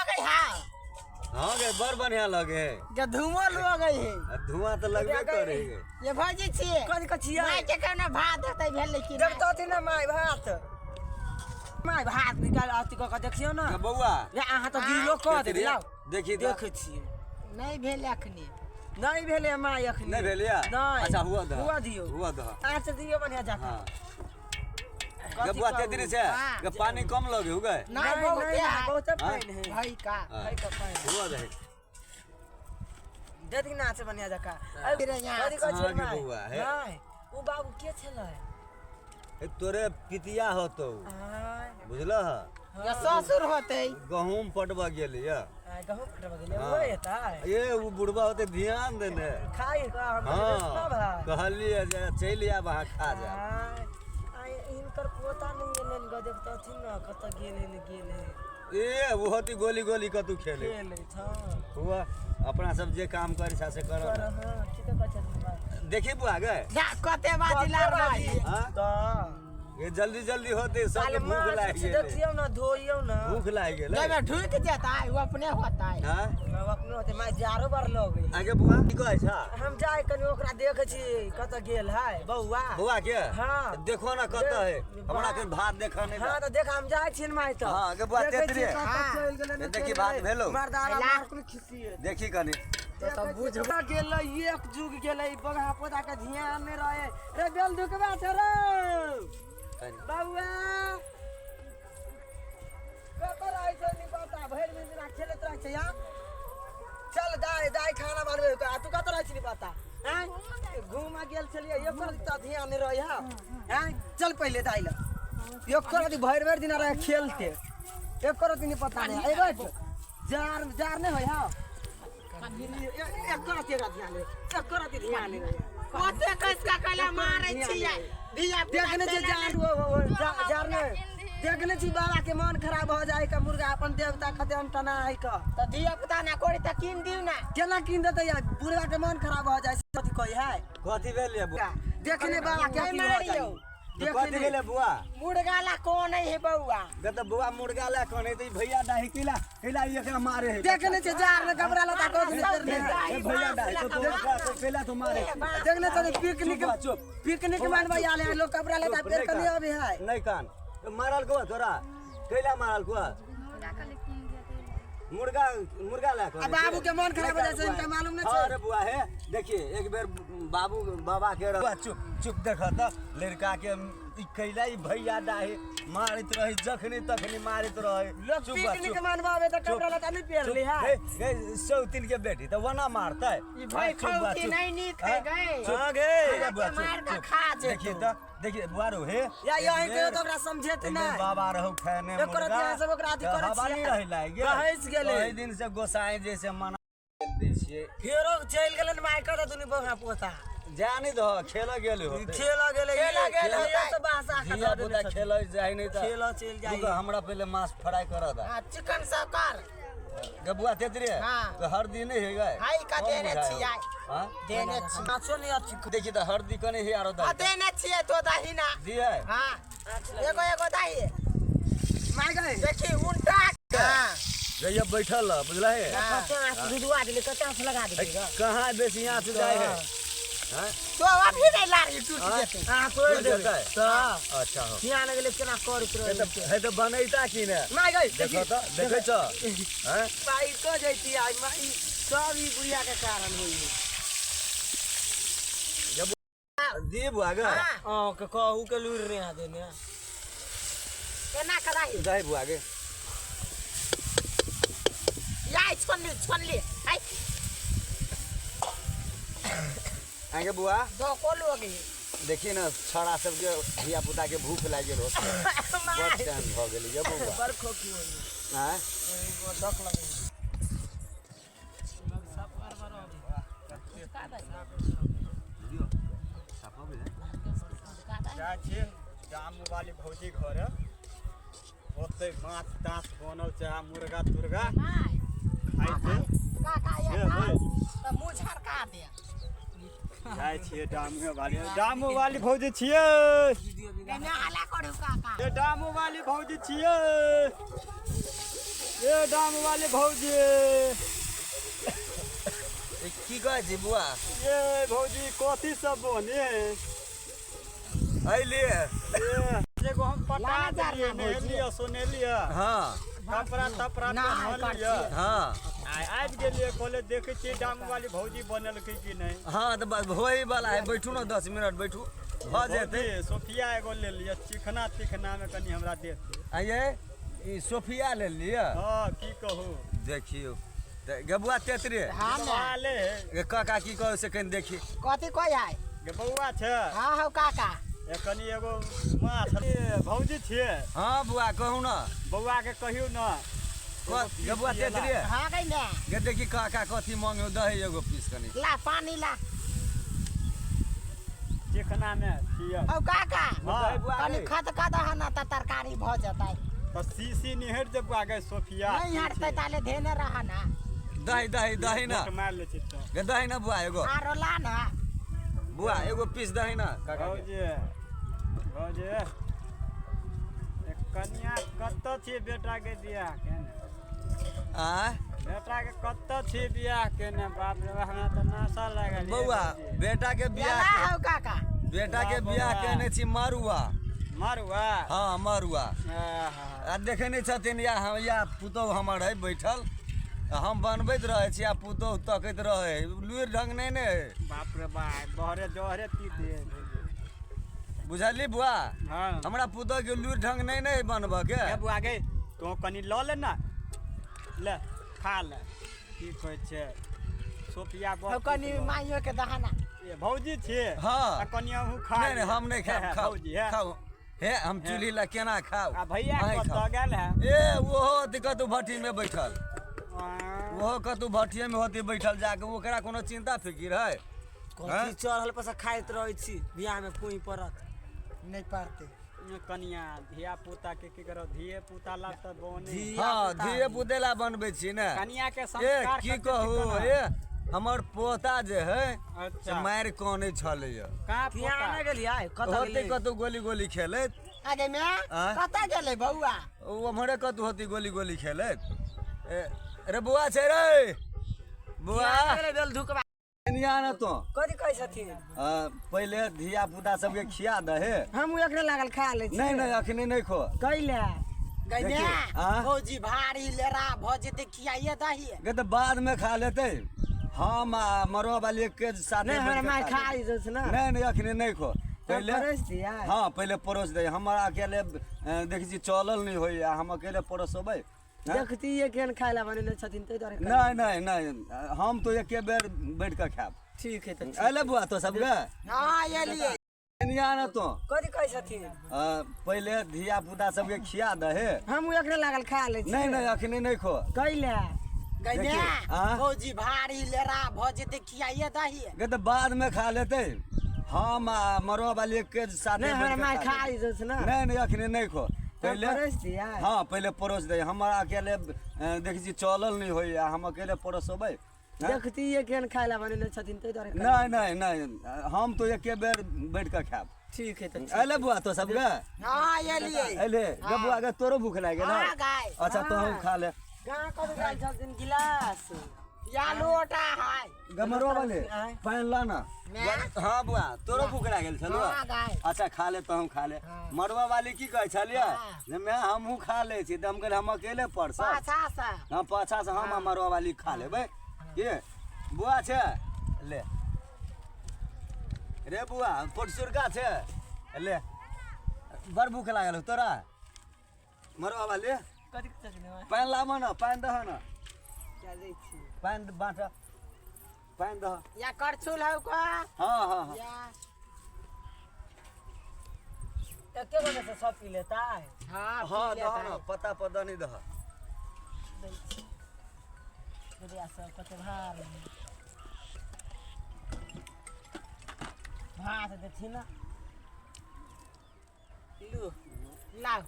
लगे है। हाँ गे, बड़ बढ़िया लगे है। गे धुआं लगे है। आ धुआं तऽ लगबे करे है। ये भौजी छियै। कथी कहै छियै? माय के केना भात हेतै भेलै कि जब तो ना माय भात, माय भात निकाल अथी कऽ के देखियौ ने। गे बौआ, रे अहाँ तऽ गिलो कऽ देबै। लाउ। देखी तऽ। देखै छियै। नहि भेल अखनी। नहि भेलै माय अखनी। नहि भेल या? नहि। अच्छा, हुआ दह। हुआ दियौ। हुआ दह। आँच दियौ बढ़िया जाके। हाँ। कथी गे बौआ, कहू? तेतरी छै। हाँ। गे पानी कम लगे हो गए? नहि, बहुते नहि, है। बहुते हाँ? पानि है। भाई का। हाँ। है का पानि। हुआ दही। दे दी नाच बढ़िया जकाँ। फिर यहाँ कथी कहै छियै हाँ गे माय? बौआ, हे। माय, उ बाबू के छलै? हे, तोरे पितिया होतौ। आय, बुझलह? ये ससुर होतै। गहूम पटबऽ गेलियै। आय, गहूम पटबऽ गेलै। हाँ। ओ एतै? ए ओ बुढ़बा होते ध्यान देने। खाइ कऽ हम हाँ, भाय। कहलियै जे चलि आयब, अहाँ खा जायब। आय, आय, हिनकर पोता नहि एलनि गऽ, देखतथिन ने कतऽ गेल है, नहि गेल है। ए ओ होती गोली गोली कतू खेले। खेलैत, हँ। हुआ अपना सब जे काम करै छै से कर। कर, हँ, ठीके कहै छथिन भाय। देखी बुआ गे। जा कते बाजी लार रही। हाँ? तऽ ये जल्दी जल्दी होते, सबके काल्हि भूख माछ लागि गेलै। देखियौ ने, धोइयौ ने। भूख लागि गेलै। जाहिमे ढुकि जेतै ओ अपने होतै। हाँ? हम अपनो होतै माय, जारो बर लग। आगे बुआ, की कहै छ? हम जाय कनि ओकरा देखै छी कतऽ गेल है बौआ। बौआ के? हाँ। देखो ना कतऽ है। हमरा के भात देखा नहीं। हाँ तऽ देख, हम जाइ छी ने माय तऽ। हाँ, गे बुआ, देखै छी तेतरे। कतऽ हाँ। चलि गेलै, नहि देखी चलि भात गेलै। भेलौ। मर्दाना अयला। मार कुल खिसिए। देखी कनि। तऽ बुझबा गेलै, एक जुग गेलै, बगहा पोता के ध्यान नहि रहे। रे बेल दुखबा छै रे। कनि। बौआ कतऽ रहै छै नहि पता, भरि दिन जेना खेलैत रहै छै यहाँ। चल दाइ, दाइ खाना बनबै आ तू कतऽ रहै छी नहि पता। आँय, घूमऽ गेल छलियै, एको रत्ती तऽ ध्यान नहि रहै हँ। आँय, चल पहिले दाइ लग। एको रत्ती भरि भरि दिन रहै खेलते, एको रत्ती नहि पता नहि। अयबै जार जार नहि होइ हँ, एको रत्ती एकरा ध्यान नहि, एको रत्ती ध्यान नहि रहै। कते कस के कला मारै छियै धिया पुता। देखने छी जार जार नहि देखने छी, बाबा के मन खराब भऽ जाइ के मुर्गा अपन देवता खते अंटना है के। तऽ धिया पुता ना करी तऽ कीन दियौ ना। केना कीन देतै यार? बुढ़वा के मन खराब भऽ जाइ छै, कथी कहै है? कथी भेल ये बुआ? देखने बाबा के नहि अथी भऽ जाइ। मारियौ। कथी देखने भेलै बुआ? मुर्गा ला कोन है बौआ? गे तऽ बुआ, मुर्गा ला कने तऽ ई भैया डाही केला केला ई एकरा मारे है। देखने छी जार ने कपड़ा लत्ता कथी सब ने। ए भैया डाही तो तोरा केला तो मारे। देखने छी पिकनिक चुप बा, चुप। पिकनिक मनबै आले है लोग, कपड़ा लत्ता चुप, पेर के नहीं नहीं अबै है। नहीं कान मारल को तोरा कैला मारल को? मुर्गा मुर्गा ला आ बाबू के मन खराब हो जाइ छै, हिनका मालूम नहि छै। अरे बुआ, हे देखिए, एक बेर बाबू बाबा के बुआ, चुप चुप। देख तऽ लड़का के ई कैला ई भैया डाहे मारैत रहे, जखनी तखनी मारैत रहे। लोग चुप बा, पिकनिक चुप। मनबावे तऽ चुप। कपड़ा लत्ता नहीं पेर ली है। हे, हे, सौतिन के बेटी तऽ ओना मारतै? ई भाई चुप बा, खौती चुप। नहीं नीक है गए। चुप। हाँ गे। बुआ, चुप, मार के चुप। खा जेतौ। देखिए तऽ, देखिए बुआरो, हे या एक यहीं के बेर- तऽ ओकरा समझेतै एक बेर नहि। बाबा रहौ खेने एको मुर्गा, रत्ती अहाँ सब ओकरा अथी तऽ करै हवा छियै। नहि रहै लागि गेल। बहसि गेलै। ओहि दिन से गोसाई जैसे मना दै छियै। फेरो चलि गेलनि माय कतऽ दुनू बौआ पोता। जा नहि दह, खेलऽ गेल होतै। खेलऽ गेलै। खेलऽ गेल खेलऽ होतै। तऽ बासा के धिया दऽ देने पुता छथिन। खेलऽ जाइ नहि तऽ। खेलऽ चलि जाइ। रुक, हमरा पहिले माछ फ्राई करऽ दे। हाँ, चिकन सब कर। गे बुआ तेतरे, हाँ। तो हरदी नहि है गए? हाय का कम देने बुझाइ छियै। हो। हाँ? देने छी। माछो नहि अथी। देखी तऽ हरदी कने हे आरो आ दही। देने छियै तो दही ना। दियै? हाँ, एगो एगो दही। माय गए। देखी उल्टा। हाँ। जइया बैठल रह, बुझलही? हाँ। कते आँच धुधुआ देलै, कते आँच लगा देलै गऽ? कहाँ बेसी आँच जाइ है? हाँ? तो अभी नहीं लारी टूट हाँ? जेतै। अहाँ तोड़ि टूटि देबै जेतै? तऽ। अच्छा हो। किया नहि गेलै, केना करैत हे रहै। तऽ हे तऽ बनैता की ने? माय गए। देखो तऽ, देखै छ? हैं? पाइ कऽ जैती आइ माय, ई सब ई बुढ़िया के कारण होइ है। दी बुआ गे। हाँ। अहाँ के कहू के लूरि नहि आ देने। केना कराही? दही बुआ गे। या छोड़ली छोड़ली हाय। आगे बुआ। धोको लोगी। देखिए ने, छौड़ा सबके धिया पुता के भूख लागि गेल होतै। बड़ टाइम भऽ गेलै ये बौआ। बड़ खोखी होइ है। आँय? डक लगै है। जाइ छी जामू वाली भौजी घर, ओतै माछ ताछ बनल छै आ मुर्गा तुर्गा खाइ छै। काका ये हे, हे। तऽ मुँह झरका दे। जाइ छियै डामुए वाली, डामू वाली भौजी छियै। एने हल्ला करू काका। ये डामू वाली भौजी छियै। ए डाम वाले भौजी। ई की कहै छी बुआ? ए भौजी, कथी सब बने? अइलिए। एगो हम पटा लाना चार देलियै, ना भौजी। नहेलियै सोनेलियै, हाँ। कपड़ा तपड़ा ना, पेन्हलियै। हाँ। आइ आबि गेलियै, कहले देखै छियै डाम वाली भौजी बनेलकै कि नहि। हाँ, तऽ बस होय वाला है, बैठू ने, 10 मिनट बैठू, भऽ जेतै। भौजी, सोफिया एगो ले लिअ, चिकना तिखना मे कनि हमरा देते। आइये, ई सोफिया ले लिअ। हँ, की कहू। देखियौ तऽ गे बुआ तेतरे। हाँ मैं। ले। गे काका की कहू से कनि देखी। कथी कहै है? गे बौआ छै। हाँ हौ काका। ए कनि एगो माछ। ए, भौजी छियै? हाँ बुआ, कहू ने। बौआ के कहियौ ने। गे बुआ तेतरे। हाँ गई मैं। गे देखी काका कथी मांगे, दही एगो पीस कनि। ला, पानी ला। चिकना मे छियै। हौ काका। हाँ। बुआ कनि गे। खत कऽ दह न तऽ तरकारी भऽ जेतै। तऽ सीसी निहट जे बौआ गे सोफिया। नहीं हटतै ताले धेने रह ना। दही दही दही ने। गोट मारि लै छी तऽ। गे दही ने बुआ एगो। आरो ला ना। बुआ, एगो पीस दही ने काका के। भौजी, भौजी, ए कनिया कतऽ छियै बेटा के बियाह केने? आँय? बेटा के कतऽ छियै बियाह केने? बाप रे बाप, हमरा तऽ नशा लागल ये। बौआ, भौजी। बेटा के बियाह ला हौ काका। बेटा के बियाह बौआ। केने छी मरुआ। मरुआ? हाँ, मरुआ। आहा। आ देखै नहि छथिन या हम या पुतहु हमर है बैठल, आ हम बनबैत रहै छी आ पुतहु तकैत रहै है, लुरि ढंग नहि ने है। बाप रे बाप, बहरे जहरे पी दे भौजी। बुझली बुआ? हाँ। हमरा पुतहु के लुरि ढंग नहि ने है बनबऽ के। ए बुआ गे, तोँ कनि लऽ ले ने, ले खा ले, की कहै छै सोफिया हौ बड़। कनि माइयो के दहना। ए, भौजी छियै? हाँ। आ कनि अहूँ खा नहि नहि, लिअ। हम नहि खायब। हे, खाउ। भौजी हे। खाउ हे, हम चूल्ही लए केना खाउ? आ भैया अहीं कतऽ खाउ। गेल है? ए, ओहो होती कतहु भट्ठी में बैठल। ओहो कतहु भट्ठिए में होती बैठल जाके, ओकरा कोनो चिंता फिकिर है? कथी चढ़ल पर से खाइत रहै छी, बियाह में कुई पड़त? नहीं पड़ते। कनिया धिया पुता के की करब, धिये पुता ला तऽ बने। हाँ, धिये पुते ला बनबै छी ने। कनिया के ए संस्कार की कते कहू चिकन है? ए, हमर पोता जे है से मारि कानै छलैया। कहाँ किया पोता? नहि गेलियै? कतऽ होते गेलै? कतहु गोली गोली खेलैत। आगे मैं। आँय? कतऽ गेलै बौआ? ओ उम्हरे कतहु होती गोली गोली खेलैत। ए रे बौआ छै रे बौआ। किया गेलै बेल धुकबा? कनिया ने तो। कथी कहै छथिन? पहिले धिया पुता सबके खिया दहे। हम एकरे लागल खा लै छी। नहि नहि, अखने नहि खो। कैले? गई देखियौ, मैं। आँय? भौजी, भारी लेरा भऽ जेतै, खियाइए दही। गे तऽ बाद मे खा लेतै, हम आ मरुआ वाली के साथे नहि, हमरा बैठ के माय खा खा लेबै। लै छै ने। नहि नहि, अखने नहि खो। पहिले परोसि दियै? हाँ, पहिले परोस दे। हमरा अकेले देखै छी चलल नहि होइया, हम अकेले परोसबै? हैं? देखतियै केहन खाय लए बनेने छथिन, ताहि दुआरे कहलियै। नहि नहि नहि, हम तो एके बेर बैठ कऽ खायब। ठीक है तऽ। अयले बुआ तो सबके? हाँ, एलियै। कनिया ने तो। कथी कहै छथिन? पहिले धिया पुता सबके खिया दहे। हम एकरे लागल खा लै छी। नहि नहि, अखने नहि खो। कैले? गई देखियौ, मैं। आँय? भौजी, भारी लेरा भऽ जेतै, खियाइए दही। गे तऽ बाद मे खा लेतै, हम आ मरुआ वाली के साथे नहि, हमरा बैठ के माय खा खा लेबै। लै छै ने। नहि नहि, अखने नहि खो। पहिले परोसि दियै? हाँ, पहिले परोस दे। हमरा अकेले देखै छी चलल नहि होइया, हम अकेले परोसबै? हैं? देखतियै केहन खाय लए बनेने छथिन, ताहि दुआरे कहलियै। नहि नहि नहि, हम तो एके बेर बैठ कऽ खायब। ठीक है तऽ। अयले बुआ तो सबके? हाँ, एलियै। अयले गे बुआ गे, तोरो भूख लागि गेल? हाँ गाय। अच्छा, तोहूँ खा ले। कहाँ कतऽ जाइ छथिन गिलास? या लोटा है। गे मरुआ वाले, आँय? पानि ला ना। मैं? हाँ बुआ, तोरो भूख लागि गेल छलो? हाँ गाय। अच्छा, खा ले, तोहूँ खा ले। हाँ। मरुआ वाली की कहै छलियै हाँ। जे मैं हमहूँ खा लै छी, तऽ हम कहलियै हम अकेले परसब। पाछा से। हम पाछा से हम आ मरुआ वाली खा लेबै। के बुआ छै? ले रे बुआ, पोटसुरका छै, ले। बड़ भूख लागल हो तोरा मरुआ वाली? कथी छथिन? पानि लाबऽ ने, पानि दह ने। क्या दै छी? पानि बाँट, पानि दह। या करछुल हौ का? हाँ हाँ हाँ। या। एके गोटे से सब पी लेतै? हाँ। हाँ। पी दह लेतै। ने, पत्ता पर दह, नहि दह। दै छी। बुढ़िया सब कते भार भात देथिन ने। लू। लाउ।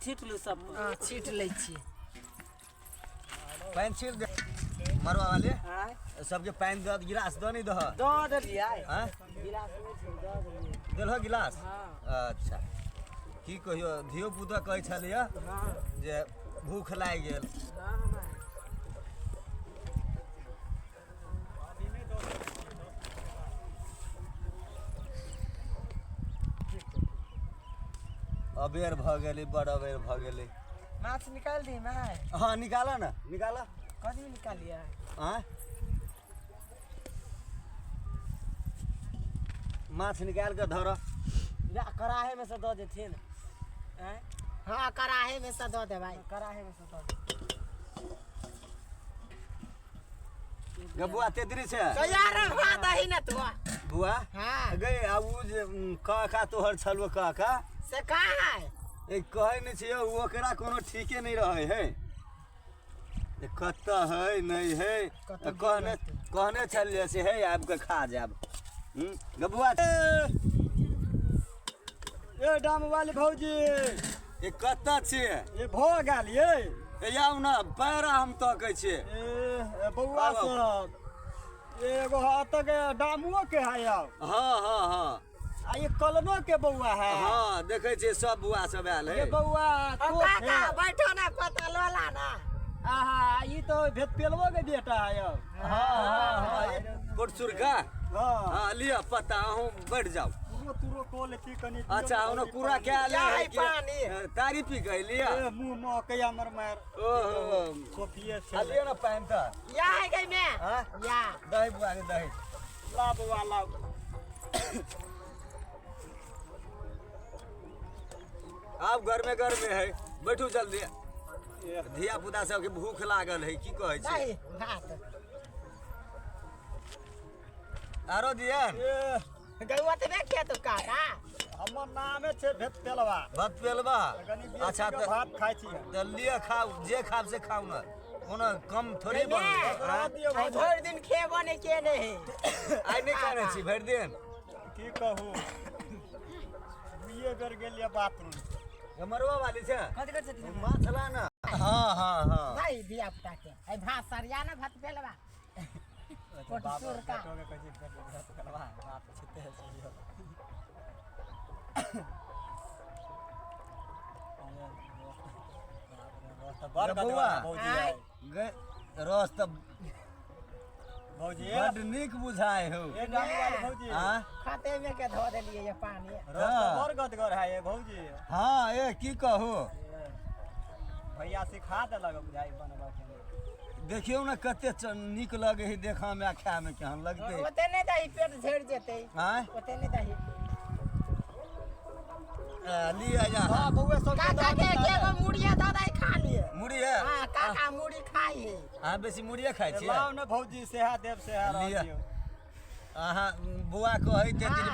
छीट लू सब पर। हाँ, छीट लै छी। पानि छीट दे मरुआ वाली। आँय? सबके पानि दह, गिलास दह, नहि दह। दऽ देलियै। आँय? गिलास नहि छै, दऽ देलियै। देलहो गिलास? हाँ। अच्छा, की कहियो, धियो पुतो कहै छलियै हाँ। जे भूख लागि गेल। अबेर भऽ गेलै, बड़ अबेर भऽ गेलै। माछ निकालि दी माय? हँ, निकालऽ ने, निकालऽ। कथी निकालियै? आँय, माछ निकालि कऽ धरऽ। कड़ाहे में से दऽ देथिन, आँय? हँ, कड़ाहे में से दऽ देबै। कड़ाहे में से दऽ देथिन। गे बुआ, तेतरी छै। तैयार भात दही ने तू। बुआ। हाँ। गे, आ उ जे काका तोहर छलौ काका। से कहाँ है? ए, कहै नहि छियै, ओ ओकरा कोनो ठीके नहि रहै है जे कतऽ है नहि है। कतऽ? कहने कहने छलियै से हे आबि कऽ खा जायब। गे बुआ। ए डाम वाली भौजी। ए, कतऽ छियै? ए, भऽ गेल ये। ए, आउ ने, पैरा हम तकै छियै। ए ए, बौआ। आउ, आउ। सब एगो एतऽ के डामुओ के है आब। हँ हँ हँ आ ये कलनो के बौआ है। हँ, देखै छियै, सब बुआ सब आयल ये है। बौआ। ओ तो काका, बैठो ना, पता लोला ना। आहा, ई तो भेतपेलवो के बेटा है अब। हँ हँ हँ, कोटसुरका। हाँ। हँ, लिअ पत्ता, अहूँ बैठ जाउ। तुरो तुरो को लेती कनी। अच्छा, ओनो पूरा क्या ले क्या है है कि- पानी? तारी पी के लिअ। ए, मुंह म कया मर मार। ओहो। सोफिए आ छै। लिअ ने पानि तऽ। या है गई में। हाँ? या। दही बुआ के दही। ला बौआ, लाओ। आब गर्मे गर्मे है, बैठू जल्दी। ए, धिया पुता सबके भूख लागल है, की कहै छी? दही भात। आरो दियन? ए। गई ओतबे खेत काका। हमर नामे छै भेतपेलवा। भात पेलबा। कनी बेसी अच्छा के तऽ भात खाइ छी। तऽ लिअ, खाउ, जे खाब से खाउ ने, कोनो कम थोड़े गई बनल। मैं। आँय? दियौ आइ भौजी। भरि दिन खेबो नहीं केने है। आइ नहि खाने छी भरि दिन? की कहू, दुइए बेर गेलियै बाथरूम। मरुआ वाली छै। कथी करै छथिन? माछ ला ने। हँ हँ हँ भाई, धिया पुता के है भात सरिया ना, भात पेलवा कोटसुरका। भात छिते छै। बड़ बौआ। भौजी। आँय। गे, रस तऽ भौजी। बड नीक बुझाइ हौ। ए डाली वाली भौजी। आँ? खाते में के धो देलिए ये पानी। रस तऽ बड़ गदगर है ये भौजी। हँ, ए, की कहू। भैया सिखा देलक बुझाइ बनबऽ के। देखियौ ने, कते नीक लगै है देखऽमे आ खायमे केहन लगतै। ओते नहीं दही, पेट झड़ जेते। आँय? ओते नहीं दही। लिअ जा। हाँ बौआ, सब काका के के गो मुड़िया दादा खा लिए। मुढ़ी है। हाँ, काका मुड़ी खाई है। अहाँ बेसी मुढ़िए खाइ छियै। लाउ ने भौजी, सेहा देव सेहा रहऽ लिअ। दियौ। अहाँ बुआ कहै तेतरी।